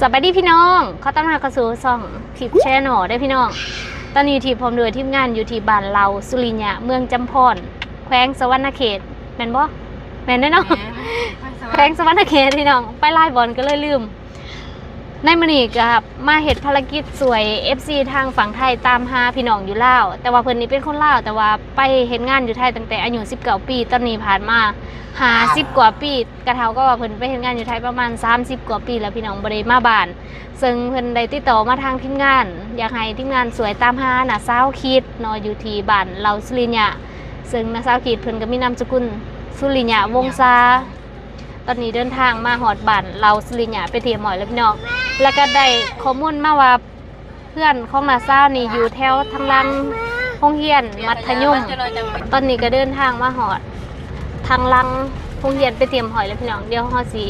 ສະບາຍດີພີ່ນ້ອງ ຂໍຕ້ອນຮັບເຂົ້າສູ່ຊ່ອງທິບແຊນແນວເດີພີ່ນ້ອງ. ຕອນນີ້ທິບພ້ອມດ້ວຍທີມງານຢູ່ທີ່ບ້ານເລົ່າສຸລິຍະ ເມືອງຈຳພອນ ແຂວງສະຫວັນນະເຂດ ແມ່ນບໍ່? ແມ່ນເດ້ເນາະ ແຂວງສະຫວັນນະເຂດພີ່ນ້ອງ ໄປຫຼາຍບ່ອນກໍເລີຍລືມ. ໃນມື້ນີ້ກໍມາເຮັດພາລະກິດຊ່ວຍເອັຟຊີທາງຝັ່ງໄທຕາມຫາພີ່ນ້ອງຢູ່ລາວ ແຕ່ວ່າເພິ່ນນີ້ເປັນຄົນລາວ ແຕ່ວ່າໄປເຮັດງານຢູ່ໄທຕັ້ງແຕ່ອາຍຸສິບເກົ້າປີ ຕອນນີ້ຜ່ານມາຫ້າສິບກວ່າປີ ກະເທົ່າກັບວ່າເພິ່ນໄປເຮັດງານຢູ່ໄທປະມານສາມສິບກວ່າປີແລ້ວ ພີ່ນ້ອງບໍ່ໄດ້ມາບ້ານ. ເຊິ່ງເພິ່ນໄດ້ຕິດຕໍ່ມາທາງທີມງານ ຢາກໃຫ້ທີມງານຊ່ວຍຕາມຫານ້າສາວຄິດເນາະ ຢູ່ທີ່ບ້ານເລົ່າສຸລິຍະ ເຊິ່ງນ້າສາວຄິດເພິ່ນກໍມີນາມສະກຸນສຸລິຍະວົງສາ. ຕອນນີ້ເດີນທາງມາຮອດບ້ານເລົ່າສຸລິຍະເປັນທີ່ຮຽບຮ້ອຍແລ້ວ ພີ່ນ້ອງ ແລ້ວກໍໄດ້ຂໍ້ມູນມາວ່າ ເຮືອນຂອງນ້າສາວນີ້ຢູ່ແຖວທາງຫຼັງໂຮງຮຽນມັດທະຍົມ. ຕອນນີ້ກໍເດີນທາງມາຮອດທາງຫຼັງໂຮງຮຽນເປັນທີ່ຮຽບຮ້ອຍແລ້ວ ພີ່ນ້ອງ. ດຽວເຮົາຊິ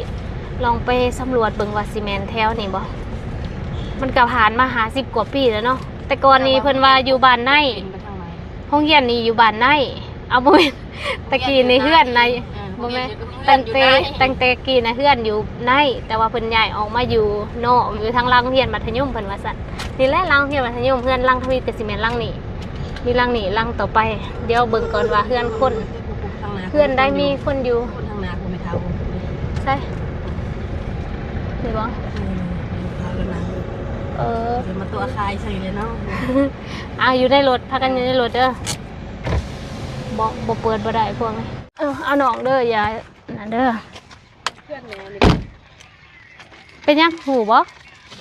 ລອງໄປສຳຫຼວດເບິ່ງວ່າຊິແມ່ນແຖວນີ້ບໍ່? ມັນກໍຜ່ານມາຫ້າສິບກວ່າປີແລ້ວເນາະ. ແຕ່ກ່ອນນີ້ເພິ່ນວ່າຢູ່ບ້ານໃນ ໂຮງຮຽນນີ້ຢູ່ບ້ານໃນ ເອົາ ບໍ່ແມ່ນ ຕະກີ້ໃນເຮືອນໃນ ເອີ ບໍ່ແມ່ນ ໂຮງຮຽນຢູ່ ຕັ້ງແຕ່ ເຮືອນຢູ່ໃນ ຕັ້ງແຕ່ກີ້ນະເຮືອນຢູ່ໃນ ແຕ່ວ່າເພິ່ນຍ້າຍອອກມາຢູ່ນອກ ຢູ່ທາງຫຼັງໂຮງຮຽນມັດທະຍົມ ເພິ່ນວ່າຊັ້ນ. ນີ້ແຫຼະຫຼັງໂຮງຮຽນມັດທະຍົມ ເຮືອນຫຼັງທຳອິດກໍຊິແມ່ນຫຼັງນີ້ ມີຫຼັງນີ້ຫຼັງຕໍ່ໄປ. ດຽວເບິ່ງກ່ອນວ່າເຮືອນຄົນ ເຮືອນໃດມີຄົນຢູ່ ທາງໜ້າຜູ້ແມ່ເຖົ້າ ໃສ ນີ້ບໍ່? ເອີ ເອີ ດຽວມາຕົວະຄາຍໃສ່ເລີຍເນາະ. ອ່າ ຢູ່ໃນລົດ ພາກັນຢູ່ໃນລົດເດີ. ບໍ່ ບໍ່ເປີດບໍ່ໄດ້ພວກນີ້. ເອີ ເອົານ້ອງເດີ ຢ່ານັ້ນເດີ. ເປັນຫຍັງ ຮູ້ບໍ່?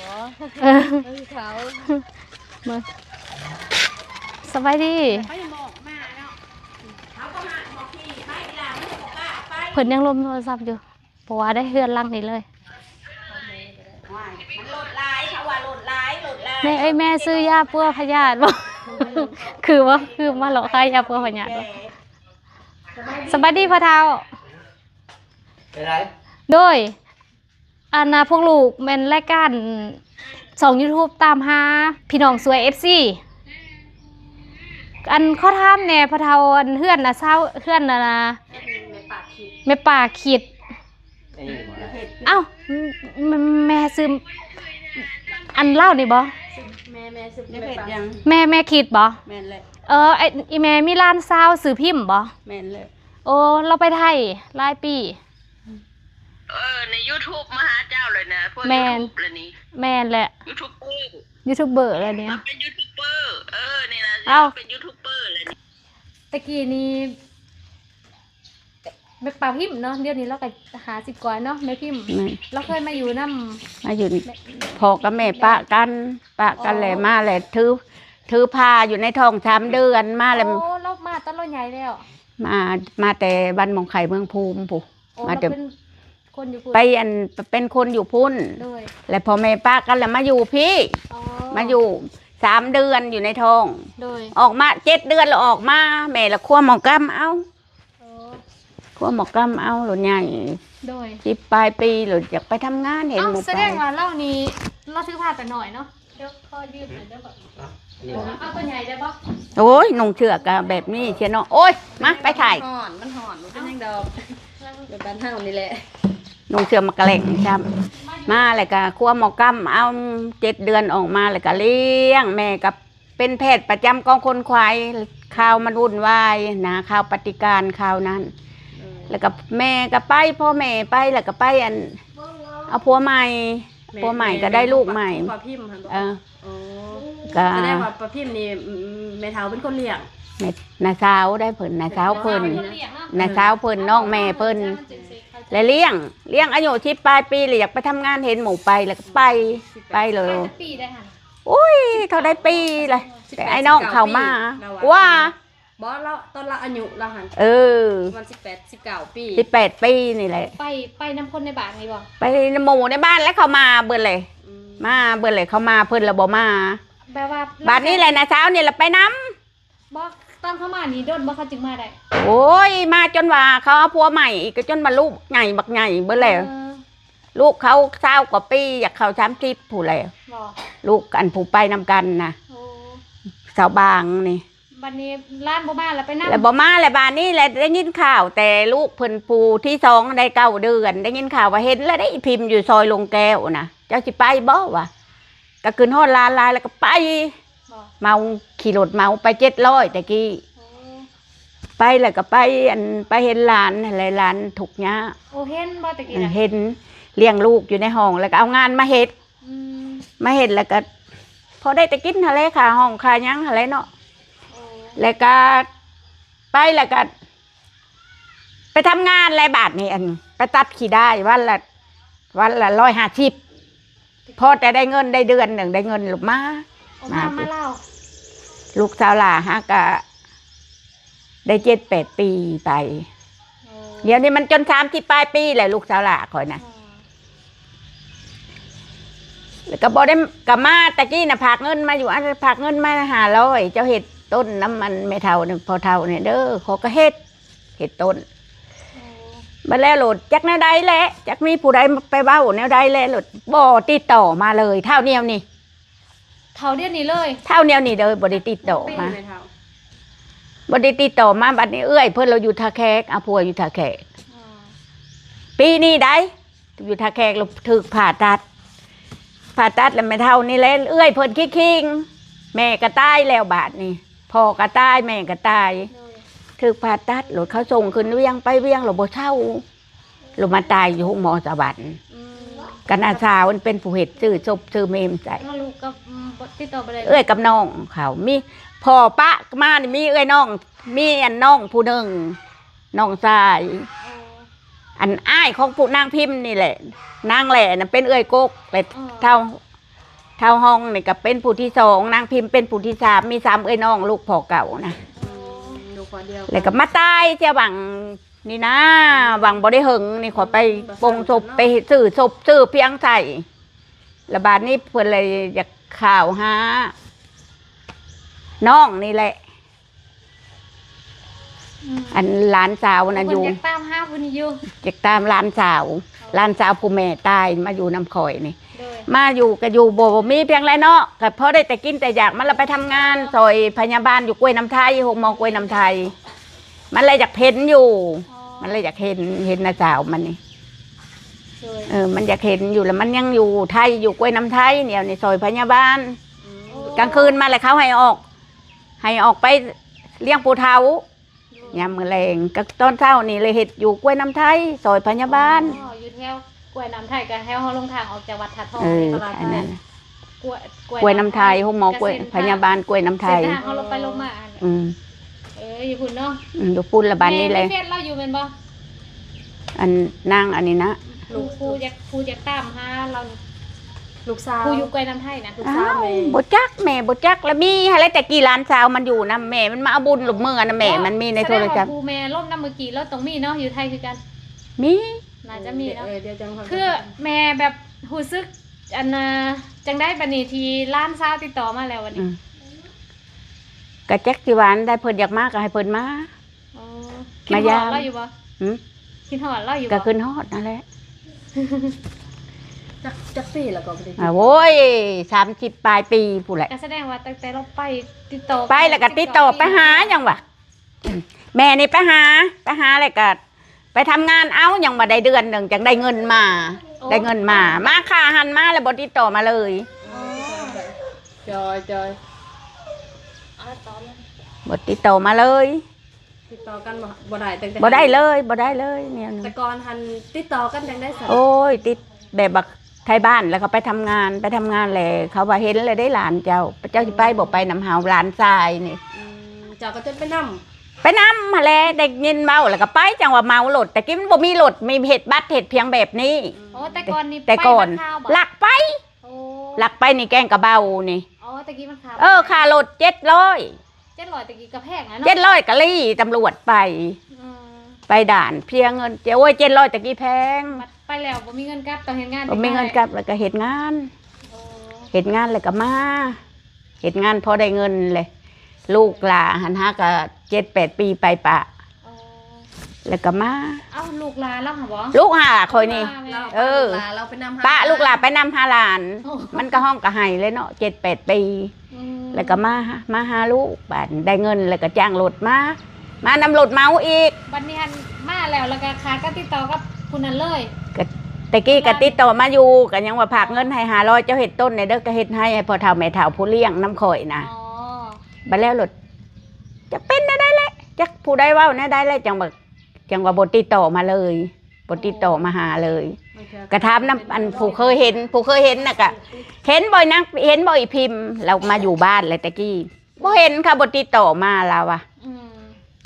ບໍ່ ເອີ ເຂົາ ເບິ່ງ ສະບາຍດີ. ເພິ່ນຍັງລົມໂທລະສັບຢູ່ ບໍ່ວ່າໄດ້ເຮືອນຫຼັງນີ້ເລີຍ. ແມ່ເອີຍ ແມ່ຊື້ຢາປົວພະຍາດບໍ່? ຄືບໍ່? ຄືມາເລາະຂາຍຢາປົວພະຍາດບໍ່? ສະບາຍດີພໍ່ເຖົ້າ. ເປັນໃດ? ໂດຍ ອັນນ່າ ພວກລູກແມ່ນລາຍການຊ່ອງຢູທູບຕາມຫາພີ່ນ້ອງຊ່ວຍເອັຟຊີ. ອັນ ຂໍຖາມແດ່ພໍ່ເຖົ້າ ອັນ ເຮືອນນະຊາວ ເຮືອນນະ ແມ່ປາຄິດ ແມ່ປາຄິດ. ເອົ້າ ແມ່ ແມ່ຊື່ ອັນລາວນີ້ບໍ່? ແມ່ ແມ່ຊື່ ແມ່ ແມ່ຄິດບໍ່? ແມ່ນແຫຼະ. ເອີ ອີ່ແມ່ມີຫຼານສາວຊື່ພິມບໍ່? ແມ່ນແຫຼະ. ໂອ້ ລາວໄປໄທຫຼາຍປີ. ເອີ ໃນຢູທູບມາຫາເຈົ້າເລີຍນະ ພວກ ແມ່ນ ຢູທູບລະນີ້. ແມ່ນແຫຼະ ຢູທູບເບີ ຢູທູບເບີລະນີ້ ເປັນຢູທູບເບີ. ເອີ ນີ້ນະ ເອົ້າ ເປັນຢູທູບເບີລະນີ້. ແຕ່ກີ້ນີ້ແມ່ປາພິມເນາະ ດຽວນີ້ລາວກໍຫ້າສິບກວ່າເນາະ ແມ່ພິມ. ແມ່ນ ລາວເຄີຍມາຢູ່ນຳ ມາຢູ່ ພໍ່ກັບແມ່ປະກັນ ປະກັນແລ້ວ ມາແລ້ວ ຖື ຖືພາຢູ່ໃນທ້ອງສາມເດືອນ ມາແລ້ວ. ໂອ້ ລາວມາຕອນລາວໃຫຍ່ແລ້ວ. ມາ ມາແຕ່ບ້ານໝອງໄຂ່ເມືອງພູມພຸ້ນ. ໂອ້ ມາແຕ່ ເປັນຄົນຢູ່ພຸ້ນ ໄປອັນ ເປັນຄົນຢູ່ພຸ້ນ. ໂດຍ ແລ້ວພໍ່ແມ່ປະກັນແລ້ວມາຢູ່ພີ້. ອໍ ມາຢູ່ສາມເດືອນຢູ່ໃນທ້ອງ. ໂດຍ ອອກມາເຈັດເດືອນແລ້ວອອກມາ ແມ່ລະຄົວໝໍກຳເອົາ. ໂອ້ ຄົວໝໍກຳເອົາ ໂລດໃຫຍ່. ໂດຍ ສິບປາຍປີໂລດ ຢາກໄປທຳງານເຫັນໝູ່ໄປ. ສະແດງວ່າລາວນີ້ ລາວຖືພາແຕ່ນ້ອຍເນາະ. ດຽວຂໍຢືມໜ້ອຍເດີ. ເອົາ ເອົາຕົວໃຫຍ່ໄດ້ບໍ່? ໂອ້ຍ ນຸ່ງເສື້ອກໍແບບນີ້ເຊຍເນາະ. ໂອ້ຍ ມາໄປຖ່າຍ. ມັນຮ້ອນ ມັນຮ້ອນ ບໍ່ເປັນຫຍັງດອກ ແບບບ້ານເຮົານີ້ແຫຼະ. ນຸ່ງເສື້ອມາກະແຫຼງຊ້ຳ ມາແລ້ວກໍຄົວໝໍກຳເອົາ ເຈັດເດືອນອອກມາແລ້ວກໍລ້ຽງ. ແມ່ກໍເປັນແພດປະຈຳກອງຂົນຂວາຍ ຄາວມັນວຸ່ນວາຍນະ ຄາວປະຕິການຄາວນັ້ນ. ເອີ ແລ້ວກໍແມ່ກໍໄປ ພໍ່ແມ່ໄປ ແລ້ວກໍໄປອັນ ເອົາຜົວໃໝ່. ແມ່ ຜົວໃໝ່ກໍໄດ້ລູກໃໝ່ ແມ່ຂອງປ້າພິມຫັ້ນບໍ່? ເອີ ອໍ ກໍສະແດງວ່າປ້າພິມນີ້ ແມ່ເຖົ້າເປັນຄົນລ້ຽງ. ແມ່ ນ້າສາວໄດ້ເພິ່ນ ນ້າສາວເພິ່ນ ນ້າສາວເພິ່ນ ນ້າສາວເພິ່ນ ນ້ອງແມ່ເພິ່ນ ແລະລ້ຽງ ລ້ຽງອາຍຸສິບປາຍປີ ແລ້ວຢາກໄປທຳງານ ເຫັນໝູ່ໄປ ແລ້ວກໍໄປ ໄປເລີຍ. ໂອ້ຍ ເທົ່າໃດປີລະ ແຕ່ອ້າຍນ້ອງເຂົ້າມາ ກວ່າ ບໍ່ ລາວ ຕອນລາວອາຍຸລາວຫັ້ນ ເອີ ປະມານສິບແປດ ສິບເກົ້າປີ ສິບແປດປີນີ້ແຫຼະ. ໄປ ໄປນຳຄົນໃນບ້ານນີ້ບໍ່? ໄປນຳໝູ່ໃນບ້ານ ແລ້ວເຂົ້າມາເບິດເລີຍ. ອືມ ມາເບິດເລີຍ ເຂົ້າມາເພິ່ນລະບໍ່ມາ. ແບບວ່າບາດນີ້ແຫຼະ ນ້າສາວນີ້ລະໄປນຳ. ບໍ່ ຕອນເຂົາມານີ້ດົນບໍ່ ເຂົາຈຶ່ງມາໄດ້? ໂອ້ຍ ມາຈົນວ່າເຂົາເອົາຜົວໃໝ່ອີກ ກໍຈົນວ່າລູກໃຫຍ່ບັກໃຫຍ່ເບິດແລ້ວ. ເອີ ລູກເຂົາຊາວກວ່າປີ ຢາກເຂົ້າສາມສິບພຸ້ນແຫຼະ. ບໍ່ ລູກອັນຜູ້ໄປນຳກັນນະ. ໂອ້ ສາວບາງນີ້. ບັດນີ້ຫຼານບໍ່ມາລະໄປນຳ ແລ້ວບໍ່ມາແລ້ວ. ບາດນີ້ແຫຼະໄດ້ຍິນຂ່າວແຕ່ລູກເພິ່ນຜູ້ທີສອງໄດ້ເກົ້າເດືອນ ໄດ້ຍິນຂ່າວວ່າເຫັນລະໄດ້ພິມຢູ່ຊອຍລົງແກ້ວນະ. ເຈົ້າຊິໄປບໍ່? ວ່າ ກໍຂຶ້ນຮອດລານຫຼາຍແລ້ວກໍໄປ ບໍ່? ເມົາ ຂີ່ລົດເມົາໄປເຈັດຮ້ອຍແຕ່ກີ້ ໂອ້ ໄປແລ້ວກໍໄປ ອັນ ໄປເຫັນຫຼານຫັ້ນແຫຼະ ຫຼານທຸກຍາກ. ໂອ້ ເຫັນບໍ່ແຕ່ກີ້ນະ? ເຫັນ ລ້ຽງລູກຢູ່ໃນຫ້ອງ ແລ້ວກໍເອົາງານມາເຮັດ ອືມ ມາເຮັດແລ້ວກໍພໍໄດ້ແຕ່ກິນຫັ້ນແຫຼະ ຄ່າຫ້ອງຄ່າຫຍັງຫັ້ນແຫຼະເນາະ. ໂອ້ ແລ້ວກໍໄປແລ້ວກໍໄປທຳງານແຫຼະ ບາດນີ້ ອັນ ໄປຕັດຂີ້ດ້າຍ ວັນລະ ວັນລະຮ້ອຍຫ້າສິບ ພໍແຕ່ໄດ້ເງິນ ໄດ້ເດືອນໜຶ່ງ ໄດ້ເງິນລູກມາ ເອົາມາ ມາລາວ ລູກສາວຫຼ້າຫາກະໄດ້ເຈັດແປດປີໄປ. ໂອ້ ດຽວນີ້ມັນຈົນສາມສິບປາຍປີແລ້ວ ລູກສາວຫຼ້າຂ້ອຍນະ. ອໍ ແລ້ວກໍບໍ່ໄດ້ ກໍມາແຕ່ກີ້ນະ ຝາກເງິນມາຢູ່ ອັນ ຝາກເງິນມາຫ້າຮ້ອຍ ເຈົ້າເຮັດຕົ້ນນຳ ອັນ ແມ່ເຖົ້ານີ້ ພໍ່ເຖົ້ານີ້ເດີ ຂ້ອຍກໍເຮັດ ເຮັດຕົ້ນ. ໂອ້ ບັດແລ້ວໂລດ ຈັກແນວໃດແຫຼະ ຈັກມີຜູ້ໃດໄປເວົ້າແນວໃດແຫຼະ ໂລດບໍ່ຕິດຕໍ່ມາເລີຍ ເທົ່າແນວນີ້ ເທົ່າດຽວນີ້ເລີຍ ເທົ່າແນວນີ້ເດີ ບໍ່ໄດ້ຕິດຕໍ່ມາ ບໍ່ໄດ້ຕິດຕໍ່ມາ. ບັດນີ້ເອື້ອຍເພິ່ນລາວຢູ່ທ່າແຂກ ເອົາຜົວຢູ່ທ່າແຂກ. ອໍ ປີນີ້ໃດ໋ ຢູ່ທ່າແຂກລະຖືກຜ່າຕັດ ຜ່າຕັດລະແມ່ເຖົ້ານີ້ແຫຼະ ເອື້ອຍເພິ່ນຂີ້ຄີງ ແມ່ກໍຕາຍແລ້ວບາດນີ້ ພໍ່ກໍຕາຍ ແມ່ກໍຕາຍ ໂດຍ ຖືກຜ່າຕັດ ໂລດເຂົາສົ່ງຂຶ້ນວຽງ ໄປວຽງລະບໍ່ເຊົາ ລະມາຕາຍຢູ່ໂຮງໝໍສະຫວັນ. ອືມ ກັນອາສາວເປັນຜູ້ເຮັດ ຊື້ສົບຊື້ເມມໃສ່ ເອີ ລູກກັບ ອືມ ບໍ່ ຕິດຕໍ່ບໍ່ໄດ້ ເອື້ອຍກັບນ້ອງເຂົາ ມີພໍ່ປະມານີ້ ມີເອື້ອຍນ້ອງ ມີອັນນ້ອງຜູ້ໜຶ່ງ ນ້ອງຊາຍ ອໍ ອັນອ້າຍຂອງຜູ້ນາງພິມນີ້ແຫຼະ ນາງແຫຼນະເປັນເອື້ອຍກົກ ແລະ ອໍ ທ້າວ ທ້າວຮອງນີ້ກໍເປັນຜູ້ທີສອງ ນາງພິມເປັນຜູ້ທີສາມ ມີສາມເອື້ອຍນ້ອງ ລູກພໍ່ເກົ່ານະ. ອໍ ລູກພໍ່ດຽວ ແລ້ວກໍມາຕາຍເສຍຫວ່າງນີ້ນະ ຫວ່າງບໍ່ໄດ້ເຫິງນີ້ ຂ້ອຍໄປ ອືມ ປົງສົບ ໄປຊື້ສົບຊື້ພຽງໃສ່ ລະບາດນີ້ເພິ່ນເລີຍຢາກຂ່າວຫານ້ອງນີ້ແຫຼະ. ອືມ ອັນຫຼານສາວນັ້ນຢູ່ ເພິ່ນຢາກຕາມຫາຜູ້ນີ້ຢູ່ ຢາກຕາມຫຼານສາວ ອໍ ຫຼານສາວຜູ້ແມ່ຕາຍມາຢູ່ນຳຂ້ອຍນີ້ ໂດຍ ມາຢູ່ກໍຢູ່ບໍ່ ບໍ່ມີພຽງໃດເນາະ ກໍພໍໄດ້ແຕ່ກິນແຕ່ຢາກ ມັນລະໄປທຳງານ ອໍ ຊ່ອຍພະຍາບານຢູ່ກ້ວຍນ້ຳໄທ ໂຮງໝໍກ້ວຍນ້ຳໄທ ມັນລະຢາກເຫັນຢູ່ ອໍ ມັນລະຢາກເຫັນ ເຫັນນ້າສາວມັນນີ້ ໂດຍ ເອີ ມັນຢາກເຫັນຢູ່ ລະມັນຍັງຢູ່ໄທ ຢູ່ກ້ວຍນ້ຳໄທ ດຽວນີ້ຊ່ອຍພະຍາບານ ອືມ ກາງຄືນມາລະເຂົາໃຫ້ອອກ ໃຫ້ອອກໄປລ້ຽງຜູ້ເຖົ້າ ໂດຍ ຍາມມື້ແລງ ກໍຕອນເຊົ້ານີ້ເລີຍເຮັດຢູ່ກ້ວຍນ້ຳໄທ ຊ່ອຍພະຍາບານ. ອໍ ຢູ່ແຖວກ້ວຍນ້ຳໄທ ກໍແຖວເຮົາລົງທາງອອກຈາກວັດທາດທອງ ເອີ ຕະຫຼາດ ອັນນັ້ນ ກ້ວຍ ກ້ວຍນ້ຳໄທ ໂຮງໝໍກ້ວຍ ພະຍາບານກ້ວຍນ້ຳໄທ ເສັ້ນທາງເຮົາລົງໄປລົງມາ ອືມ ເອີ ຢູ່ພຸ້ນເນາະ ອືມ ຢູ່ພຸ້ນລະບາດນີ້ແຫຼະ ແມ່ນມີເຟສລາວຢູ່ແມ່ນບໍ່? ອັນນາງອັນນີ້ນະ ຜູ້ ຜູ້ຢາກ ຜູ້ຢາກຕາມຫາລາວ ລູກສາວ ຜູ້ຢູ່ກ້ວຍນ້ຳໄທນະ ລູກສາວແມ່ ບໍ່ຈັກ ແມ່ບໍ່ຈັກລະ ມີຫັ້ນແຫຼະ ແຕ່ກີ້ຫຼານສາວມັນຢູ່ນຳແມ່ ມັນມາເອົາບຸນລະເມືອນຳແມ່ ມັນມີໃນໂທລະສັບ ຜູ້ແມ່ລົມນຳມື້ກີ້ລາວຕ້ອງມີເນາະ ຢູ່ໄທຄືກັນ ມີ ໜ້າຈະມີເນາະ ເອີ ດຽວຈັ່ງ ຄືແມ່ແບບຮູ້ສຶກ ອັນນ່າ ຈັ່ງໃດບັດນີ້ທີ່ຫຼານສາວຕິດຕໍ່ມາແລ້ວບັດນີ້ ອືມ ກະຈັກຊິວ່າອັນໃດ ເພິ່ນຢາກມາກໍໃຫ້ເພິ່ນມາ ອໍ ມາຢາມ ຄິດຮອດລາວຢູ່ບໍ່? ຫື? ຄິດຮອດລາວຢູ່ບໍ່? ກໍຄິດຮອດນັ້ນແຫຼະ ຈັກ ຈັກປີແລ້ວກໍບໍ່ໄດ້ຕິດ ໂອ້ຍ ສາມສິບປາຍປີພຸ້ນແຫຼະ ກໍສະແດງວ່າຕັ້ງແຕ່ລາວໄປຕິດຕໍ່ ໄປແລ້ວກໍຕິດຕໍ່ ໄປຫາຫຍັງວະ ແມ່ນີ້ໄປຫາ ໄປຫາແລ້ວກໍ ໄປທຳງານເອົາ ຍັງບໍ່ໄດ້ເດືອນໜຶ່ງ ຈັ່ງໄດ້ເງິນມາ ໂອ້ ໄດ້ເງິນມາ ມາຄ່າຫັ້ນມາແລ້ວບໍ່ຕິດຕໍ່ມາເລີຍ ອໍ ຈອຍ ຈອຍ ບໍ່ຕິດຕໍ່ມາເລີຍ ຕິດຕໍ່ກັນບໍ່ ບໍ່ໄດ້ ຕັ້ງແຕ່ ບໍ່ໄດ້ເລີຍ ບໍ່ໄດ້ເລີຍແນວນີ້ ແຕ່ກ່ອນຫັ້ນຕິດຕໍ່ກັນຈັ່ງໃດຊັ້ນ? ໂອ້ຍ ຕິດແບບວ່າ ໄທບ້ານ ແລ້ວເຂົາໄປທຳງານ ໄປທຳງານແລ້ວເຂົາວ່າເຫັນແລ້ວເດ້ຫຼານເຈົ້າ ເຈົ້າຊິໄປບໍ່ໄປນຳເຮົາ ຫຼານຊາຍນີ້ ອືມ ເຈົ້າກໍຈົນໄປນຳ ໄປນຳຫັ້ນແຫຼະ ໄດ້ຍິນເວົ້າແລ້ວກໍໄປ ຈັ່ງວ່າເໝົາລົດ ແຕ່ກີ້ມັນບໍ່ມີລົດ ມີເຮັດບັດເຮັດພຽງແບບນີ້ ອໍ ແຕ່ກ່ອນນີ້ ແຕ່ກ່ອນ ໄປນຳເຂົາບໍ່? ລັກໄປ ໂອ້ ລັກໄປນີ້ແກງກະເບົານີ້ ອໍ ແຕ່ກີ້ມັນຂາ ເອີ ຄ່າລົດເຈັດຮ້ອຍ ເຈັດຮ້ອຍແຕ່ກີ້ກໍແພງແລ້ວເນາະ ເຈັດຮ້ອຍກະລີ້ຕຳຫຼວດໄປ ອືມ ໄປດ່ານເພຍເງິນ ໂອ້ຍ ເຈັດຮ້ອຍແຕ່ກີ້ແພງ ບັດໄປແລ້ວບໍ່ມີເງິນກັບ ຕ້ອງເຮັດງານ ບໍ່ມີເງິນກັບ ແລ້ວກໍເຮັດງານ ໂອ້ ເຮັດງານແລ້ວກໍມາ ເຮັດງານພໍໄດ້ເງິນແຫຼະ ລູກຫຼ້າຫັ້ນຫາກະເຈັດແປດປີໄປປະ ອໍ ແລ້ວກໍມາ ເອົ້າ ລູກຫຼ້າລາວຫາບໍ່? ລູກຫຼ້າຂ້ອຍນີ້ ເອີ ປະລູກຫຼ້າໄປນຳຫາຫຼານ ໂອ້ ມັນກໍຮ້ອງກະໄຫ້ແຫຼະເນາະ ເຈັດແປດປີ ອືມ ແລ້ວກໍມາ ມາຫາລູກ ບາດໄດ້ເງິນແລ້ວກໍຈ້າງລົດມາ ມານຳລົດເໝົາອີກ ບັດນີ້ຫັ້ນມາແລ້ວ ແລ້ວກໍຂາດການຕິດຕໍ່ກັບຜູ້ນັ້ນເລີຍ ກໍ ແຕ່ກີ້ກໍຕິດຕໍ່ມາຢູ່ ກໍຍັງວ່າຝາກເງິນໃຫ້ຫ້າຮ້ອຍ ເຈົ້າເຮັດຕົ້ນແດ່ເດີ ກໍເຮັດໃຫ້ ໃຫ້ພໍ່ເຖົ້າແມ່ເຖົ້າຜູ້ລ້ຽງນຳຂ້ອຍນະ. ອໍ ບັດແລ້ວໂລດ ຈັກເປັນແນວໃດແຫຼະ ຈັກຜູ້ໃດເວົ້າແນວໃດແຫຼະ ຈັ່ງວ່າ ຈັ່ງວ່າບໍ່ຕິດຕໍ່ມາເລີຍ ບໍ່ຕິດຕໍ່ມາຫາເລີຍ. ກໍຖາມນຳອັນຜູ້ເຄີຍເຫັນ ຜູ້ເຄີຍເຫັນນະ ກໍເຫັນບໍ່ນາງ ເຫັນບໍ່ອີພິມ ລາວມາຢູ່ບ້ານແລ້ວແຕ່ກີ້ ບໍ່ເຫັນ ເຂົາບໍ່ຕິດຕໍ່ມາ ລາວວ່າ. ອືມ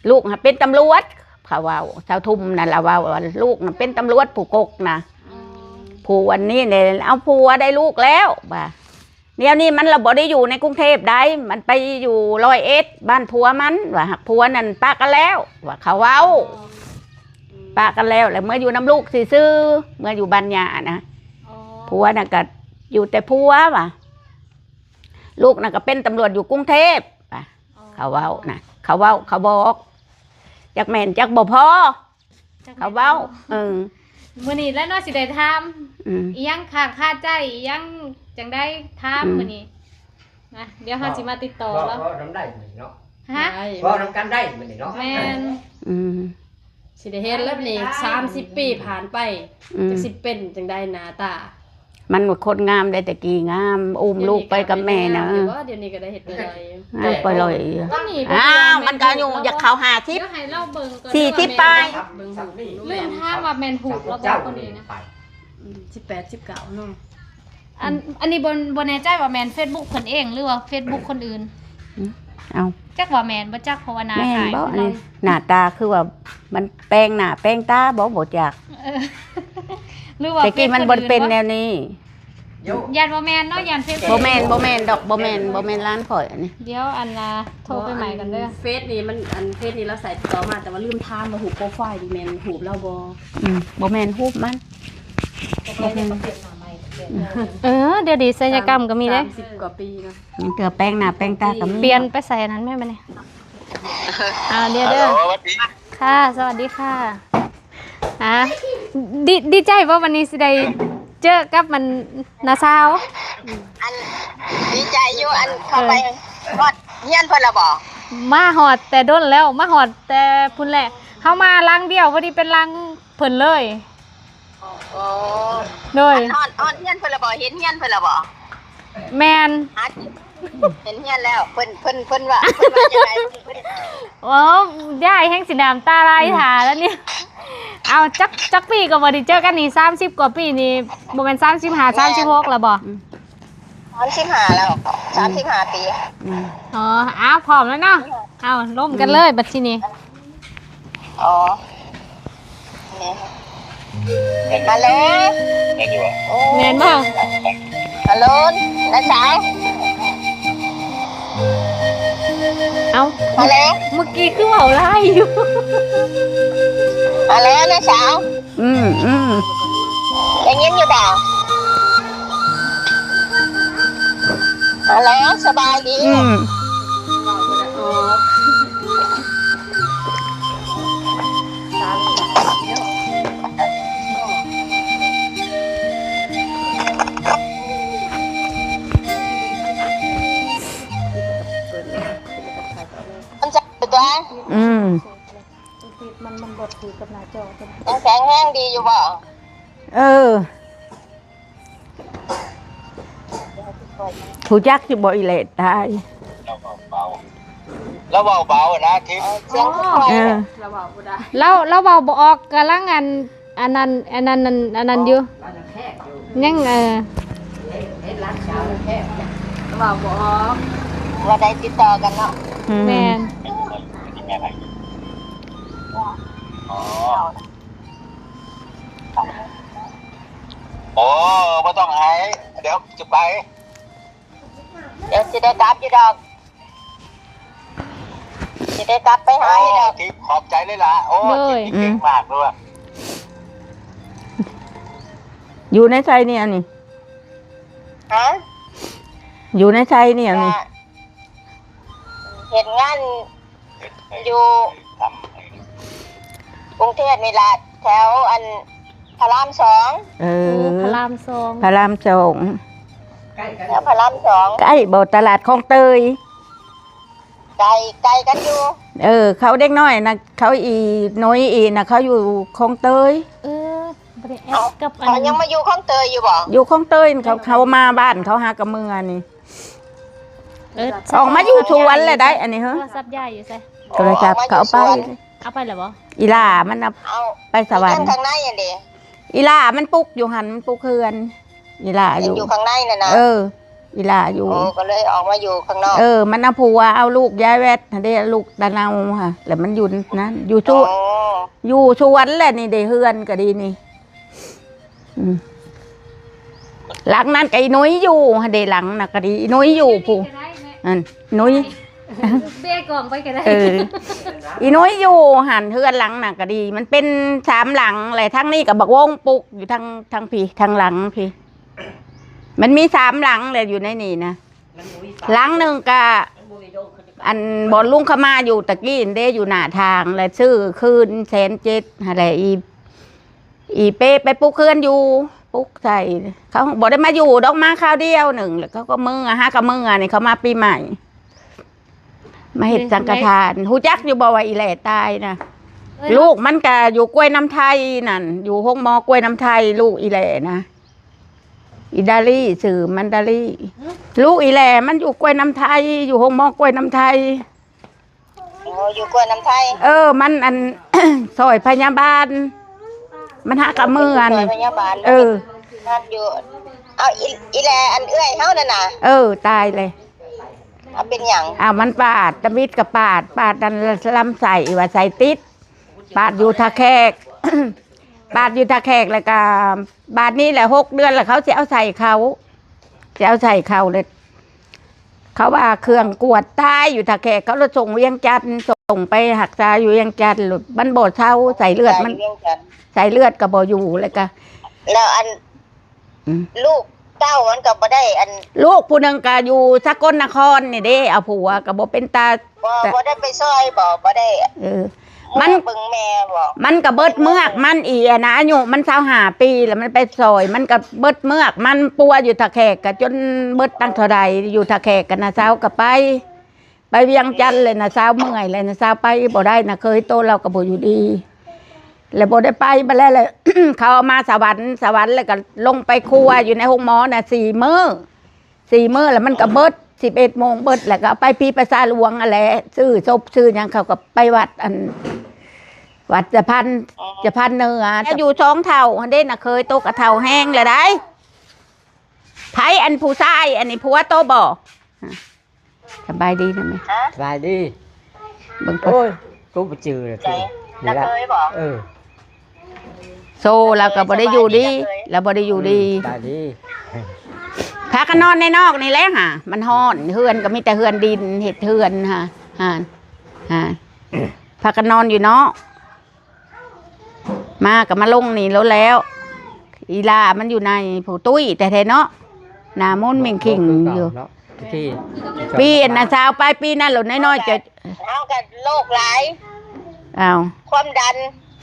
ລູກຫັ້ນເປັນຕຳຫຼວດ ເຂົາເວົ້າ ຊາວທຸ່ມນັ້ນລາວເວົ້າວ່າ ລູກນັ້ນເປັນຕຳຫຼວດ ຜູ້ກົກນະ. ອໍ ຜູ້ອັນນີ້ແຫຼະ ເອົາຜົວໄດ້ລູກແລ້ວວ່າ ດຽວນີ້ມັນລະບໍ່ໄດ້ຢູ່ໃນກຸງເທບໃດ ມັນໄປຢູ່ຮ້ອຍເອັດ ບ້ານຜົວມັນວ່າ ຫາກຜົວນັ້ນປະກັນແລ້ວວ່າ ເຂົາເວົ້າ. ອໍ ປະກັນແລ້ວ ແລ້ວເມືອຢູ່ນຳລູກຊື່ໆ ເມືອຢູ່ບ້ານຍ່ານະ. ອໍ ຜົວນະກໍຢູ່ແຕ່ຜົວວ່າ ລູກນະກໍເປັນຕຳຫຼວດຢູ່ກຸງເທບວ່າ. ອໍ ເຂົາເວົ້ານະ ເຂົາເວົ້າ ເຂົາບອກ ຈັກແມ່ນຈັກບໍ່ພໍ ຈັກແມ່ນ ເຂົາເວົ້າ. ເອີ ມື້ນີ້ແຫຼະເນາະ ຊິໄດ້ຖາມ ອືມ ອີຫຍັງຄ້າງຄາໃຈອີຫຍັງ ຈັ່ງໃດຖາມ ອືມ ມື້ນີ້ນະ. ດຽວເຮົາຊິມາຕິດຕໍ່ລາວ ເວົ້ານຳໄດ້ມື້ນີ້ເນາະ. ຮະ ໄດ້ ເວົ້ານຳກັນໄດ້ມື້ນີ້ເນາະ. ແມ່ນ ອືມ ຊິໄດ້ເຫັນແລ້ວນີ້ ສາມສິບປີຜ່ານໄປ ອືມ ຈັກຊິເປັນຈັ່ງໃດໜ້າຕາ. ມັນວ່າຄົນງາມໄດ໋ ແຕ່ກີ້ງາມ ອຸ້ມລູກໄປກັບແມ່ນະ. ດຽວນີ້ກໍໄດ້ເຮັດໄປລອຍ ອ້າວ ໄປລອຍ. ຕອນນີ້ ອ້າວ ມັນກໍອາຍຸຢາກເຂົ້າຫ້າສິບ ດຽວໃຫ້ລາວເບິ່ງກ່ອນ ສີ່ສິບປາຍ ເບິ່ງຮູບ. ລືມຖາມວ່າແມ່ນຮູບລາວບໍ່ ຄົນນີ້ນະ. ອືມ ສິບແປດ ສິບເກົ້າເນາະ. ອັນ ອັນນີ້ບໍ່ ບໍ່ແນ່ໃຈວ່າແມ່ນເຟສບຸກເພິ່ນເອງ ຫຼືວ່າເຟສບຸກຄົນອື່ນ. ອືມ ເອົ້າ ຈັກວ່າແມ່ນບໍ່ຈັກ ເພາະວ່າໜ້າຄ້າຍ. ແມ່ນບໍ່ອັນນີ້? ໜ້າຕາຄືວ່າມັນແປງໜ້າແປງຕາບໍ່? ບໍ່ຈັກ. ເອີ ຫຼືວ່າ ແຕ່ກີ້ມັນບໍ່ໄດ້ເປັນແນວນີ້. ຢ້ານບໍ່ແມ່ນເນາະ ຢ້ານເຟສບຸກ. ບໍ່ແມ່ນ ບໍ່ແມ່ນດອກ ບໍ່ແມ່ນ ບໍ່ແມ່ນຫຼານຂ້ອຍອັນນີ້. ດຽວອັນນ່າ ໂທໄປໃໝ່ກ່ອນເດີ. ເຟສນີ້ມັນ ອັນເຟສນີ້ລາວໃສ່ຕໍ່ມາ ແຕ່ວ່າລືມຖາມວ່າຮູບໂປຣໄຟລ໌ນີ້ແມ່ນຮູບລາວບໍ່? ອືມ ບໍ່ແມ່ນຮູບມັນ. ເອີ ດຽວນີ້ສັນຍະກຳກໍມີເດ້ ສາມສິບກວ່າປີນະ. ເທື່ອແປງໜ້າແປງຕາກໍມີ. ປ່ຽນໄປໃສ່ອັນນັ້ນແມ່ບັດນີ້. ອ່າ ດຽວເດີ. ຮັລໂຫຼ ສະຫວັດດີ ຄ່ະ ສະຫວັດດີຄ່ະ. ອ່າ ດີ ດີໃຈບໍ່ ວັນນີ້ຊິໄດ້ເຈີກັບມັນ ນ້າສາວ? ອັນ ດີໃຈຢູ່ ອັນ ເຂົ້າໄປ ເອີ ຮອດເຮືອນເພິ່ນແລ້ວບໍ່? ມາຮອດແຕ່ດົນແລ້ວ ມາຮອດແຕ່ພຸ້ນແຫຼະ. ເຮົາມາຫຼັງດຽວ ພໍດີເປັນຫຼັງເພິ່ນເລີຍ. ໂອ້ ໂດຍ. ຮອດ ຮອດເຮືອນເພິ່ນແລ້ວບໍ່? ເຫັນເຮືອນເພິ່ນແລ້ວບໍ່? ແມ່ນ ຫາ ເຫັນເຮືອນແລ້ວ. ເພິ່ນ ເພິ່ນ ເພິ່ນວ່າ ເພິ່ນວ່າຈັ່ງໃດ? ໂອ້ ຍາຍແຮ່ງຊິນ້ຳຕາໄຫຼ ອືມ ຖ້າແລ້ວນີ້. ເອົາ ຈັກ ຈັກປີກໍບໍ່ໄດ້ເຈີກັນນີ້? ສາມສິບກວ່າປີນີ້ ບໍ່ແມ່ນສາມສິບຫ້າ ສາມສິບຫົກແລ້ວບໍ່? ອືມ ສາມສິບຫ້າແລ້ວ ສາມສິບຫ້າປີ. ອືມ ອໍ ອ້າວ ພ້ອມແລ້ວເນາະ. ເອົາ ລົມກັນເລີຍ ອືມ ບັດທີນີ້. ອໍ ແມ່ນ ຮັລໂຫຼ ແມ່ນຢູ່ບໍ່? ໂອ້ ແມ່ນບໍ່? ຮັລໂຫຼ ນ້າສາວ. ເອົ້າ ຮັລໂຫຼ ເມື່ອ ເມື່ອກີ້ຄືເວົ້າຫຼາຍຢູ່. ຮັລໂຫຼ ນ້າສາວ. ອືມ ອືມ ໄດ້ຍິນຢູ່ບໍ່? ຮັລໂຫຼ ສະບາຍດີ. ອືມ ມັນຈະເປັນຕົວ ອືມ ມັນ ມັນບໍ່ຖືກກັບໜ້າຈໍ. ຍັງແຂງແຮງດີຢູ່ບໍ່? ເອີ ຮູ້ຈັກຢູ່ບໍ່ອີແຫຼດຕາຍ? ລາວເວົ້າເບົາ ລາວເວົ້າເບົານະ ທີ່ ເອີ ສຽງຄ່ອຍ ເອີ ລາວເວົ້າບໍ່ໄດ້ ລາວ ລາວເວົ້າບໍ່ອອກ ກຳລັງອັນ ອັນນັ້ນ ອັນນັ້ນ ອັນນັ້ນຢູ່ ຍັງ ເອີ ເວົ້າບໍ່ອອກ ບໍ່ໄດ້ຕິດຕໍ່ກັນເນາະ. ອືມ ແມ່ນ ອໍ ໂອ້ ບໍ່ຕ້ອງໄຫ້ ດຽວຈະໄປ ດຽວຊິໄດ້ກັບຢູ່ດອກ. ຊິໄດ້ກັບໄປຫາຢູ່ດອກ. ໂອ້ ທິບ ຂອບໃຈເລີຍລະ. ໂອ້ ໂດຍ ທິບເກັ່ງມາກເລີຍ. ຢູ່ໃນໃສນີ້ອັນນີ້? ຮະ? ຢູ່ໃນໃສນີ້ອັນນີ້? ກະເຮັດງານຢູ່ກຸງເທບນີ້ລະ ແຖວອັນ ພະລາມສອງ. ເອີ ໂອ້ ພະລາມສອງ ພະລາມສອງ ແຖວພະລາມສອງ. ໃກ້ບໍ່ ຕະຫຼາດຄອງເຕີຍ? ໃກ້ ໃກ້ກັນຢູ່. ເອີ ເຂົາເດັກນ້ອຍນະ ເຂົາອີໜ້ອຍອີນະ ເຂົາຢູ່ຄອງເຕີຍ. ເອີ ໄດ້ແອັດກັບອັນ ເຂົາຍັງມາຢູ່ຄອງເຕີຍຢູ່ບໍ່? ຢູ່ຄອງເຕີຍ ເຂົາ ເຂົາມາບ້ານເຂົາຫາກະເມືອນີ້. ເອີ ອອກມາຢູ່ສວນແລ້ວໄດ໋ ອັນນີ້ເຮີ້ຍ. ໂທລະສັບຍາຍຢູ່ໃສ? ໂທລະສັບເຂົາເອົາໄປ. ເອົາໄປແລ້ວບໍ່? ອີຫຼ້າມັນເອົາ ເອົາ ໄປສະຫວັນ. ທາງໃນຫັ້ນເດ? ອີຫຼ້າມັນປຸກຢູ່ຫັ້ນ ມັນປຸກເຮືອນ. ອີຫຼ້າຢູ່ ຢູ່ຂ້າງໃນນັ້ນນະ? ເອີ ອີຫຼ້າຢູ່. ໂອ້ ກໍເລີຍອອກມາຢູ່ຂ້າງນອກ. ເອີ ມັນເອົາຜົວ ເອົາລູກຍາຍແວັດຫັ້ນເດ ລູກຕາເນົ່າຫັ້ນ ແລ້ວມັນຢູ່ນັ້ນ ຢູ່ສວນ. ໂອ້ ຢູ່ສວນແຫຼະນີ້ເດ ເຮືອນກໍດີນີ້. ອືມ ຫຼັງນັ້ນກໍອີໜຸຍຢູ່ຫັ້ນເດ ຫຼັງນັ້ນກໍດີ ອີໜຸຍຢູ່ພຸ້ນ. ອັນໜຸຍ ເບກອງໄປກໍໄດ້. ເອີ ອີໜຸຍຢູ່ຫັ້ນ ເຮືອນຫຼັງນັ້ນກໍດີ ມັນເປັນສາມຫຼັງແຫຼະ ທາງນີ້ກໍບັກວົງປຸກຢູ່ທາງ ທາງພີ້ ທາງຫຼັງພີ້. ມັນມີສາມຫຼັງແຫຼະຢູ່ໃນນີ້ນະ. ຫຼັງໜຶ່ງກະ ອັນບ່ອນລຸງເຂົາມາຢູ່ຕະກີ້ເດ້ ຢູ່ໜ້າທາງ ແລະຊື້ຄືນແສນເຈັດຫັ້ນແຫຼະ. ອີ ອີເປ້ໄປປຸກເຮືອນຢູ່ ປຸກໃສ່ ເຂົາບໍ່ໄດ້ມາຢູ່ດອກ ມາຄາວດຽວໜຶ່ງ ແລ້ວເຂົາກໍເມືອ ຫາກໍເມືອນີ້ ເຂົາມາປີໃໝ່ ມາເຮັດສັງກະທານ. ຮູ້ຈັກຢູ່ບໍ່ວ່າອີແຫຼຕາຍນະ? ເອີຍ ລູກມັນກະຢູ່ກ້ວຍນ້ຳໄທນັ້ນ ຢູ່ໂຮງໝໍກ້ວຍນ້ຳໄທ ລູກອີແຫຼນະ. ອີດາລີ ຊື່ມັນດາລີ. ຫື? ລູກອີແຫຼມັນຢູ່ກ້ວຍນ້ຳໄທ ຢູ່ໂຮງໝໍກ້ວຍນ້ຳໄທ. ໂອ້ ຢູ່ກ້ວຍນ້ຳໄທ. ເອີ ມັນອັນ ຊ່ອຍພະຍາບານ ມັນຫາກະເມືອນ. ຊ່ອຍພະຍາບານ. ເອີ ຢູ່ ເອົາ ອີ ອີແຫຼອັນເອື້ອຍເຮົານັ້ນນະ. ເອີ ຕາຍເລີຍ. ເອົາ ເປັນຫຍັງ? ເອົາ ມັນປາດ ຕຳອິດກະປາດ ປາດນັ້ນລຳໄສ້ວ່າໄສ້ຕິດ ປາດຢູ່ທ່າແຂກ ປາດຢູ່ທ່າແຂກ ແລ້ວກະບາດນີ້ແຫຼະ ຫົກເດືອນແລ້ວ ເຂົາຊິເອົາໃສ່ເຂົ້າ ຊິເອົາໃສ່ເຂົ້າເລີຍ. ເຂົາວ່າເຄື່ອງກວດຕາຍຢູ່ທ່າແຂກ ເຂົາລະສົ່ງວຽງຈັນ ສົ່ງໄປຮັກສາຢູ່ວຽງຈັນ ມັນບໍ່ເຊົາ ໃສ່ເລືອດມັນ ໃສ່ເລືອດກໍບໍ່ຢູ່ ແລ້ວກະ ແລ້ວອັນ ອືມ ລູກເຕົ້າມັນກໍບໍ່ໄດ້ອັນ ລູກຜູ້ໜຶ່ງກໍຢູ່ສະກົນນະຄອນນີ້ເດ້ ເອົາຜົວກໍບໍ່ເປັນຕາ ບໍ່ ບໍ່ໄດ້ໄປຊ່ອຍບໍ່ ບໍ່ໄດ້ ເອີ ມັນເບິ່ງແມ່ບໍ່ ມັນກໍເບິດເມືອກມັນອີກນະ ອາຍຸມັນຊາວຫ້າປີ ແລ້ວມັນໄປຊ່ອຍ ມັນກໍເບິດເມືອກມັນ ປົວຢູ່ທ່າແຂກກໍຈົນເບິດຕັ້ງເທົ່າໃດ ຢູ່ທ່າແຂກກັນນະ ຊາວກໍໄປ ໄປວຽງຈັນແລ້ວນະ ຊາວເມື່ອຍແລ້ວນະ ຊາວໄປບໍ່ໄດ້ນະ ເຄີຍໂຕລາວກໍບໍ່ຢູ່ດີ ແລ້ວບໍ່ໄດ້ໄປ ບາດແລ້ວ ແລ້ວ ເຂົາເອົາມາສະຫວັນ ສະຫວັນ ແລ້ວກໍລົງໄປຄົວຢູ່ໃນໂຮງໝໍນະ ສີ່ມື້ ສີ່ມື້ ແລ້ວມັນກໍເບິດ ສິບເອັດໂມງເບິດ ແລ້ວກໍເອົາໄປພີປະຊາຫຼວງຫັ້ນແຫຼະ ຊື້ສົບຊື້ຫຍັງ ເຂົາກໍໄປວັດ ອັນ ວັດສະພານ ສະພານເໜືອ ແລ້ວຢູ່ສອງເຖົ້າຫັ້ນເດ້ນະ ເຄີຍໂຕກໍເຖົ້າແຮງແລ້ວໃດ໋. ໃຜອັນຜູ້ຊາຍ ອັນນີ້ຜົວໂຕບໍ່? ສະບາຍດີນະແມ່. ສະບາຍດີ. ເບິ່ງ ໂອ້ຍ ກູບໍ່ຈື່ລະ ໃຈ ນີ້ລະ ນະເຄີຍບໍ່? ເອີ ໂຊລາວກໍບໍ່ໄດ້ຢູ່ດີ ລາວບໍ່ໄດ້ຢູ່ດີ. ອືມ ສະບາຍດີ. ພາກັນນອນໃນນອກນີ້ແຫຼະຫາ ມັນຮ້ອນ ເຮືອນກໍມີແຕ່ເຮືອນດິນ ເຮັດເຮືອນຫາ ຫາ ຫາ ພາກັນນອນຢູ່ນອກ. ມາກໍມາລົງນີ້ໂລດແລ້ວ ອີຫຼ້າມັນຢູ່ໃນ ຜູ້ຕຸ້ຍແທ້ໆເນາະ ໜ້າມົນເມັ່ງຄິງຢູ່. ປີ ປີອັນນະ ຊາວປາຍປີນັ້ນໂລດ ນ້ອຍໆຈະ ເຮົາກໍໂລກຫຼາຍ ອ້າວ ຄວາມດັນ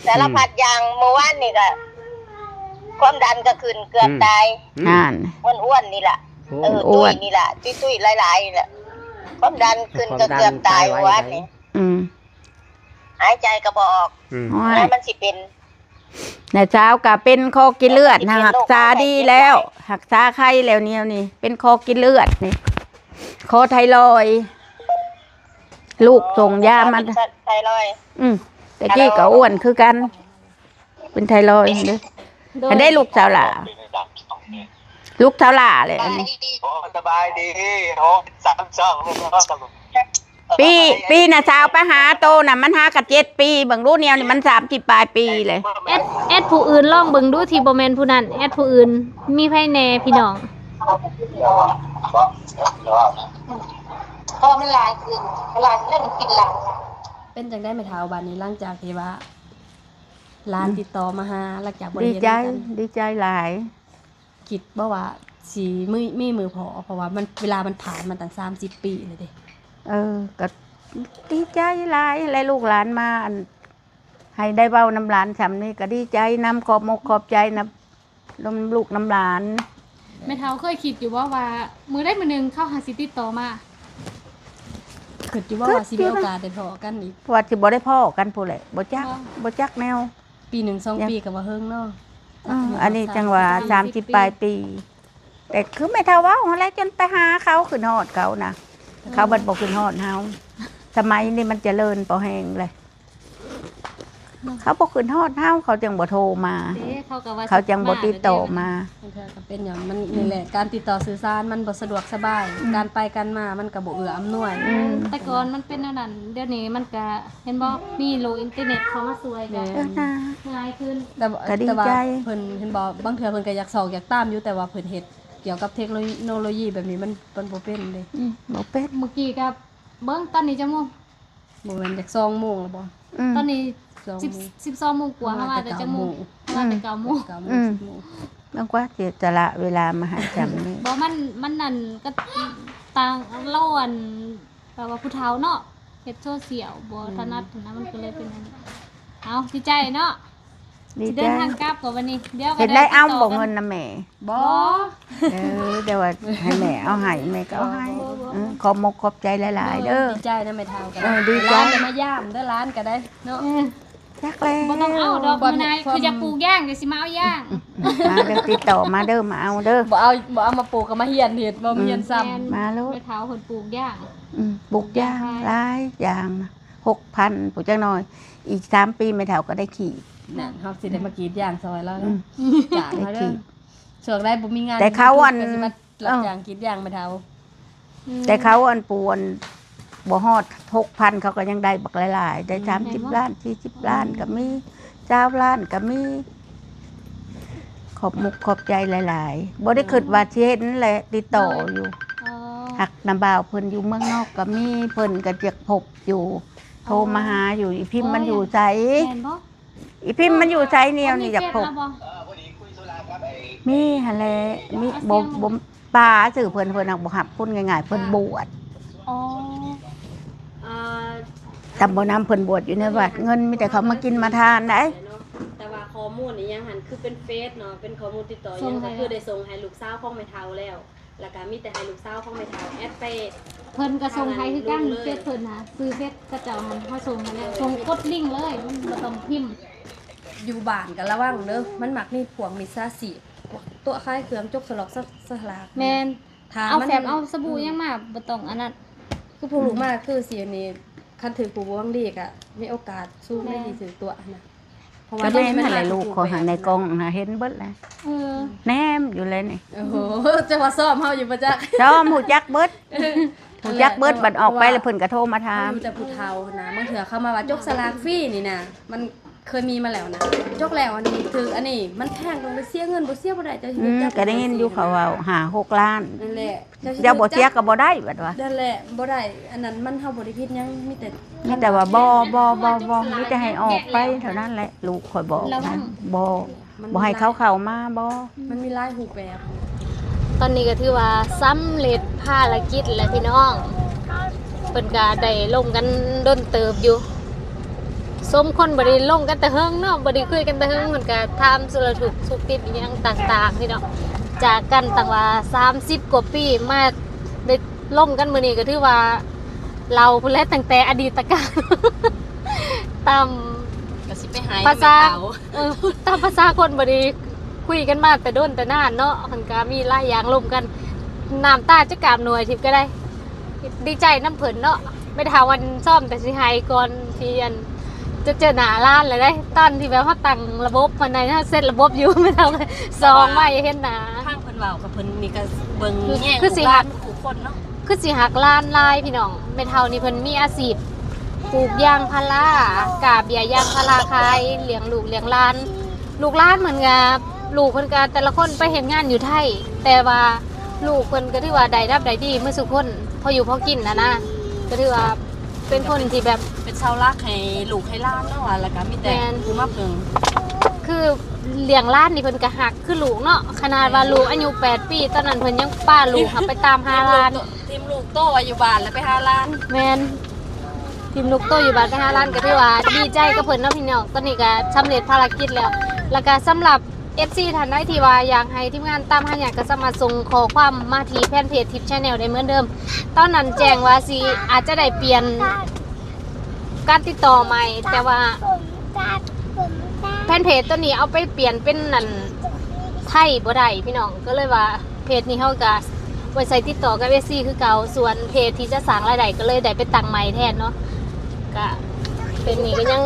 ສາລະພັດຢ່າງ. ອືມ ມື້ວານນີ້ກໍຄວາມດັນກໍຂຶ້ນ ເກືອບຕາຍ. ອືມ ຫັ້ນ ອ້ວນໆນີ້ລະ. ໂອ້ ເອີ ຕຸ້ຍນີ້ລະ ຕຸ້ຍໆຫຼາຍໆນີ້ລະ ຄວາມດັນຂຶ້ນກໍເກືອບຕາຍມື້ວານນີ້. ອືມ ຫາຍໃຈກໍບໍ່ອອກ. ອືມ ໂອ້ຍ ແລ້ວມັນຊິເປັນ ນ້າສາວກໍເປັນຄໍກິນເລືອດນະ ຮັກສາດີແລ້ວ ຮັກສາໄຄແລ້ວ ດຽວນີ້ເປັນຄໍກິນເລືອດນີ້ ຄໍໄທຣອຍ ລູກສົ່ງຢາມາ ເປັນໄທຣອຍ. ອືມ ແຕ່ກີ້ກໍອ້ວນຄືກັນ ເປັນໄທຣອຍເດ້. ໂດຍ ອັນໃດລູກສາວຫຼ້າ ລູກສາວຫຼ້າເລີຍອັນນີ້. ໂອ້ ສະບາຍດີ ໂອ້ ສາມຊ່ອງ ປີ ປີນະ ສາວໄປຫາໂຕນະ ມັນຫາກະເຈັດປີ ເບິ່ງດູ ດຽວນີ້ມັນສາມສິບປາຍປີເລີຍ. ແອັດ ແອັດຜູ້ອື່ນລອງເບິ່ງດູ ທີ່ບໍ່ແມ່ນຜູ້ນັ້ນ ແອັດຜູ້ອື່ນ ມີໃຜແດ່ພີ່ນ້ອງ? ເພາະມັນຫຼາຍຂຶ້ນ ຫຼາຍຂຶ້ນ ກິນຫຼາຍ. ເປັນຈັ່ງໃດແມ່ເຖົ້າ ບາດນີ້ ຫຼັງຈາກທີ່ວ່າຫຼານ ອືມ ຕິດຕໍ່ມາຫາ ຫຼັງຈາກບໍ່ໄດ້ເຫັນກັນ? ດີໃຈ ດີໃຈຫຼາຍ. ຄິດບໍ່ວ່າຊິມີ ມີມື້ພໍ້ ເພາະວ່າມັນ ເວລາມັນຜ່ານມາຕັ້ງສາມສິບປີແລ້ວເດ້. ເອີ ກໍດີໃຈຫຼາຍແຫຼະ ລູກຫຼານມາ ອັນ ໃຫ້ໄດ້ເວົ້ານຳຫຼານຊ່ຳນີ້ ກໍດີໃຈນຳ ຂອບມົກຂອບໃຈນຳ ນຳລູກນຳຫຼານ. ແມ່ເຖົ້າເຄີຍຄິດຢູ່ບໍ່ວ່າ ມື້ໃດມື້ໜຶ່ງເຂົາຫາຊິຕິດຕໍ່ມາ? ຄິດຢູ່ບໍ່ວ່າຊິມີໂອກາດໄດ້ພໍ້ກັນອີກ? ວ່າຊິບໍ່ໄດ້ພໍ້ກັນພຸ້ນແຫຼະ ບໍ່ຈັກ ບໍ່ ບໍ່ຈັກແນວ. ປີໜຶ່ງສອງປີກໍວ່າເຫິງເນາະ. ເອີ ອັນນີ້ຈັ່ງວ່າສາມສິບປາຍປີ ແຕ່ຄືແມ່ເຖົ້າເວົ້າຫັ້ນແຫຼະ ຈົນໄປຫາເຂົາ ຂຶ້ນຮອດເຂົານະ ເຂົາບັດບໍ່ຂຶ້ນຮອດເຮົາ. ສະໄໝນີ້ມັນຈະເລີນພໍແຮງເລີຍ ເຂົາບໍ່ຂຶ້ນຮອດເຮົາ ເຂົາຈັ່ງບໍ່ໂທມາ ເດ້ ເຂົາກໍວ່າ ເຂົາຈັ່ງບໍ່ຕິດຕໍ່ມາ. ບາງເທື່ອກໍເປັນຫຍັງ ມັນນີ້ແຫຼະ ການຕິດຕໍ່ສື່ສານມັນບໍ່ສະດວກສະບາຍ ອືມ ການໄປການມາມັນກໍບໍ່ເອື້ອອຳນວຍ. ອືມ ແຕ່ກ່ອນມັນເປັນແນວນັ້ນ ດຽວນີ້ມັນກໍ ເຫັນບໍ່ ມີໂລກອິນເຕີເນັດເຂົ້າມາຊ່ວຍ ແມ່ນ ກໍງ່າຍຂຶ້ນ ແຕ່ວ່າ ກໍດີໃຈ ແຕ່ວ່າເພິ່ນ ເຫັນບໍ່ ບາງເທື່ອເພິ່ນກໍຢາກຊອກຢາກຕາມຢູ່ ແຕ່ວ່າເພິ່ນເຮັດກ່ຽວກັບເທັກໂນໂລຢີແບບນີ້ ມັນ ມັນບໍ່ເປັນເດ້. ອືມ ບໍ່ເປັນ. ເມື່ອກີ້ກໍເບິ່ງ ຕອນນີ້ຈັກໂມງ? ບໍ່ແມ່ນ ຈັກສອງໂມງແລ້ວບໍ່? ອືມ ຕອນນີ້ ສອງໂມງ ສິບ ສິບສອງໂມງກວ່າ ເຮົາມາແຕ່ຈັກໂມງ? ເຮົາມາແຕ່ເກົ້າໂມງ ເກົ້າໂມງ ອືມ ສິບໂມງ. ບາງກວ່າເສຍສະຫຼະເວລາມາໃຫ້ຊ່ຳນີ້ ບໍ່ ມັນ ມັນນັ້ນກໍຕ່າງ ລາວອັນ ແບບວ່າຜູ້ເຖົ້າເນາະ ເຮັດໂຊຊຽວບໍ່ ອືມ ຖະໜັດຫັ້ນນະ ມັນກໍເລີຍເປັນອັນນີ້. ເອົາ ດີໃຈເນາະ ດີໃຈ ຊິເດີນທາງກັບກໍບັດນີ້ ດຽວກໍເຮັດໄດ້ ໄດ້ຕິດຕໍ່ກັນ ເອົາບໍ່ເງິນນຳແມ່? ບໍ່ ເອີ ແຕ່ວ່າໃຫ້ແມ່ເອົາໃຫ້ ແມ່ກໍເອົາໃຫ້. ບໍ່ ບໍ່ ເອີ ຂອບມົກຂອບໃຈຫຼາຍໆເດີ ດີໃຈນຳແມ່ເຖົ້າກໍ ເອີ ດີໃຈ ຫຼານກໍມາຢາມເດີ ຫຼານກໍໄດ້ເນາະ. ເອີ ຈັກແລ້ວ ບໍ່ຕ້ອງເອົາດອກ ມື້ໃດຄືຢາກປູກຢາງ ດຽວຊິມາເອົາຢາງ. ມາເດີ ຕິດຕໍ່ມາເດີ ມາເອົາເດີ ບໍ່ເອົາ ບໍ່ເອົາມາປູກກໍມາຮຽນເຮັດ ບໍ່ມາຮຽນຊ້ຳ. ແມ່ນ ມາໂລດ ແມ່ເຖົ້າເພິ່ນປູກຢາງ. ອືມ ປູກຢາງ ຢາງ ຫຼາຍຢາງ ຫົກພັນ ປູກຈັກໜ່ອຍ ອີກສາມປີແມ່ເຖົ້າກໍໄດ້ຂີດ. ນັ້ນ ເຮົາຊິໄດ້ມາກຣີດຢາງຊ່ອຍລາວ ອືມ ຈ້າງເຮົາເດີ ໄດ້ຂີດ. ຊ່ວງໃດບໍ່ມີງານ ແຕ່ເຂົາອັນ ກໍຊິມາ ເອີ ຮັບຈ້າງກຣີດຢາງແມ່ເຖົ້າ. ອືມ ແຕ່ເຂົາອັນປູອັນບໍ່ຮອດຫົກພັນ ເຂົາກໍຍັງໄດ້ບັກຫຼາຍໆ ໄດ້ ອືມ ສາມສິບລ້ານ ສີ່ສິບລ້ານກໍມີ ຊາວລ້ານກໍມີ. ຂອບມຸກຂອບໃຈຫຼາຍໆ ບໍ່ໄດ້ຄິດວ່າຊິເຫັນແຫຼະ ຕິດຕໍ່ຢູ່. ອໍ ຮັກນຳບ່າວເພິ່ນຢູ່ເມືອງນອກກໍມີ ເພິ່ນກໍຢາກພົບຢູ່ ໂທມາຫາຢູ່. ອີພິມມັນຢູ່ໃສ? ແມ່ນບໍ່? ອີພິມມັນຢູ່ໃສແນວນີ້ຢາກພົບ. ມີຫັ້ນແຫຼະ ມີ ບໍ່ ບໍ່ ປ້າຊື່ເພິ່ນ ເພິ່ນຮັກບໍ່ຮັບຄົນງ່າຍໆ ເພິ່ນບວດ. ອໍ ເອີ ຕຳບໍ່ນຳ ເພິ່ນບວດຢູ່ໃນວັດ ເງິນມີແຕ່ເຂົາມາກິນມາທານໄດ໋. ແຕ່ວ່າຂໍ້ມູນອີຫຍັງຫັ້ນ ຄືເປັນເຟສເນາະ ເປັນຂໍ້ມູນຕິດຕໍ່ຫຍັງ ກໍຄືໄດ້ສົ່ງໃຫ້ລູກສາວຂອງແມ່ເຖົ້າແລ້ວ. ແລ້ວກະມີແຕ່ໃຫ້ລູກສາວຂອງແມ່ເຖົ້າແອັດໄປ ເພິ່ນກໍສົ່ງໃຫ້ຄືກັນ ເຟສເພິ່ນນະ ຊື່ເຟສຂະເຈົ້າຫັ້ນ ເຮົາສົ່ງໃຫ້ແລ້ວ ສົ່ງກົດລິ້ງເລີຍ ມັນບໍ່ຕ້ອງພິມ. ຢູ່ບ້ານກໍລະວັງເດີ ມັນມັກມີພວກມິດສາຊີບ ພວກຕົວະຂາຍເຄື່ອງ ຈົກສະຫຼອກສະ ສະຫຼາກ. ແມ່ນ ຖ້າ ເອົາແຟ້ມ ເອົາສະບູຫຍັງມາ ບໍ່ຕ້ອງອັນນັ້ນ. ຄືພວກລູກມາຄືຊິອັນນີ້ ຄັນຖືກຜູ້ບໍ່ຫວັງດີກໍມີໂອກາດສູງໃນທີ່ຖືກຕົວະຫັ້ນນະ. ເພາະວ່າ ກໍແມ່ນຫັ້ນແຫຼະ ລູກເຂົາຫັ້ນໃນກ້ອງນະ ເຫັນເບິດແຫຼະ. ເອີ ແນມຢູ່ແຫຼະນີ້. ໂອ້ໂຫ ຈັກວ່າຊ້ອມເຮົາຢູ່ບໍ່ຈັກ ຊ້ອມ ຮູ້ຈັກເບິດ ເອີ ຮູ້ຈັກເບິດ. ບັດອອກໄປແລ້ວເພິ່ນກໍໂທມາຖາມ ເຮົາຢູ່ແຕ່ຜູ້ເຖົ້າຫັ້ນນະ ບາງເທື່ອເຂົາມາວ່າຈົກສະຫຼາກຟຣີນີ້ນະ ມັນເຄີຍມີມາແລ້ວນະ ຈົກແລ້ວອັນນີ້ຖືກ ອັນນີ້ມັນແພງ ຕ້ອງໄດ້ເສຍເງິນ ບໍ່ເສຍບໍ່ໄດ້. ເຈົ້າ ອືມ ກໍໄດ້ຍິນຢູ່ເຂົາເວົ້າຫ້າຫົກລ້ານ ນັ້ນແຫຼະ. ເຈົ້າບໍ່ເສຍກໍບໍ່ໄດ້ ບັດວ່າ ນັ້ນແຫຼະ ບໍ່ໄດ້. ອັນນັ້ນມັນ ເຮົາບໍ່ໄດ້ຜິດຫຍັງ ມີແຕ່ ມີແຕ່ວ່າບໍ່ ບໍ່ ບໍ່ ບໍ່ ມີແຕ່ໃຫ້ອອກໄປເທົ່ານັ້ນແຫຼະ ລູກຂ້ອຍບອກນະ ບໍ່ ບໍ່ໃຫ້ເຂົາເຂົ້າມາ ບໍ່. ມັນມີຫຼາຍຮູບແບບ. ຕອນນີ້ກໍຖືວ່າສຳເລັດພາລະກິດແລ້ວພີ່ນ້ອງ ເພິ່ນກໍໄດ້ລົມກັນດົນເຕີບຢູ່. ສົມຄົນບໍ່ໄດ້ລົມກັນແຕ່ເຫິງເນາະ ບໍ່ໄດ້ຄຸຍກັນແຕ່ເຫິງ ເພິ່ນກໍຖາມສາລະທຸກສຸກດິບອີ່ຫຍັງຕ່າງໆ ພີ່ນ້ອງ ຈາກກັນຕັ້ງວ່າສາມສິບກວ່າປີ ມາໄດ້ລົມກັນມື້ນີ້ ກໍຖືວ່າເລົ່າພຸ້ນແຫຼະ ຕັ້ງແຕ່ອະດີດຕະການ ຕາມ ກໍຊິໄປຫາ ພາສາ ແມ່ເຖົ້າ ເອີ ຕາມພາສາຄົນບໍ່ໄດ້ຄຸຍກັນມາແຕ່ດົນແຕ່ນານເນາະ ມັນກໍມີຫຼາຍຢ່າງລົມກັນ ນ້ຳຕາຈະກາບໜ່ວຍທິບກໍໄດ້. ດີໃຈນຳເພິ່ນເນາະ ແມ່ເຖົ້າອັນຊ້ອມແຕ່ຊິໄຫ້ກ່ອນທີ່ອັນຈະເຈີໜ້າຫຼານແລ້ວເດ້. ຕອນທີ່ແບບເຮົາຕັ້ງລະບົບຫັ້ນນະ ເຮົາເຊັດລະບົບຢູ່ ແມ່ເຖົ້າກໍສ່ອງມາ ເພາະວ່າ ຢາກເຫັນໜ້າ. ຟັງເພິ່ນເວົ້າກັບເພິ່ນນີ້ກໍເບິ່ງແຍງ ຄື ຄືຊິຮັກ ລູກຫຼານທຸກຄົນເນາະ ຄືຊິຮັກຫຼານຫຼາຍພີ່ນ້ອງ. ແມ່ເຖົ້ານີ້ເພິ່ນມີອາຊີບປູກຢາງພາລາ ກ້າເບ້ຍຢາງພາລາຂາຍ ລ້ຽງລູກລ້ຽງຫຼານ. ລູກຫຼານເພິ່ນກໍ ລູກເພິ່ນກໍແຕ່ລະຄົນໄປເຮັດງານຢູ່ໄທ ແຕ່ວ່າລູກເພິ່ນກໍຖືວ່າໄດ້ດັບໄດ້ດີໝົດທຸກຄົນ ພໍຢູ່ພໍກິນນະນະ ກໍຖືວ່າເປັນຄົນທີ່ແບບ ເປັນເສົາຫຼັກໃຫ້ລູກໃຫ້ຫຼານເນາະ ວ່າ ແລ້ວກໍມີແຕ່ ແມ່ນ ຜູ້ມາເພິ່ງ. ຄືລ້ຽງຫຼານນີ້ເພິ່ນກໍຮັກຄືລູກເນາະ ຂະໜາດວ່າລູກອາຍຸແປດປີ ຕອນນັ້ນເພິ່ນຍັງປາລູກຫັ້ນໄປຕາມຫາຫຼານ ຖິ້ມລູກໂຕໄວ້ຢູ່ບ້ານແລ້ວໄປຫາຫຼານ. ແມ່ນ ຖິ້ມລູກໂຕຢູ່ບ້ານໄປຫາຫຼານ ກໍຖືວ່າດີໃຈກັບເພິ່ນເນາະພີ່ນ້ອງ. ຕອນນີ້ກໍສຳເລັດພາລະກິດແລ້ວ ແລ້ວກໍສຳລັບ ເອັຟຊີ ທ່ານໃດທີ່ວ່າຢາກໃຫ້ທີມງານຕາມຫາຫຍັງ ກໍສາມາດສົ່ງຂໍ້ຄວາມມາທີ່ແຟນເພຈ ທິບ Channel ໄດ້ເໝືອນເດີມ. ຕອນນັ້ນແຈ້ງວ່າຊິ ອາດຈະໄດ້ປ່ຽນການຕິດຕໍ່ໃໝ່ ແຕ່ວ່າ แฟนเพจตัวนี้เอาไปเปลี่ยนเป็นนั่นไทยบ่ได้พี่น้อง ก็เลยว่าเพจนี้เฮาก็ไว้ใช้ติดต่อกับ เอฟซี คือเก่า ส่วนเพจที่จะสร้างรายได้ก็เลยได้ไปตั้งใหม่แทนเนาะ ก็เพจนี้ก็ยัง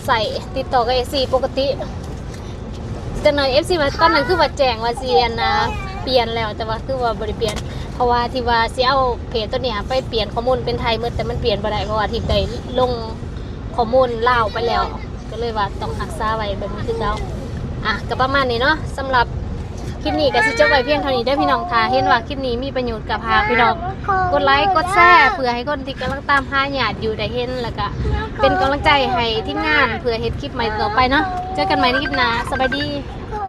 ใช้ติดต่อกับ เอฟซี ปกติ จังหน่อย เอฟซี ว่าตอนนั้นคือว่าแจ้งว่าสิอันน่ะเปลี่ยนแล้ว แต่ว่าคือว่าบ่ได้เปลี่ยน เพราะว่าที่ว่าสิเอาเพจตัวเนี้ยไปเปลี่ยนข้อมูลเป็นไทยหมด แต่มันเปลี่ยนบ่ได้ เพราะว่าที่ได้ลงข้อมูลลาวไปแล้ว ก็เลยว่าต้องรักษาไว้แบบนี้คือเก่า อ่ะ ก็ประมาณนี้เนาะ สำหรับคลิปนี้ก็สิจบไว้เพียงเท่านี้เด้อพี่น้อง ถ้าเห็นว่าคลิปนี้มีประโยชน์ก็ฝากพี่น้องกดไลค์กดแชร์ เพื่อให้คนที่กำลังตามหาญาติอยู่ได้เห็น แล้วก็เป็นกำลังใจให้ทีมงานเพื่อเฮ็ดคลิปใหม่ต่อไปเนาะ เจอกันใหม่ในคลิปหน้า สบายดี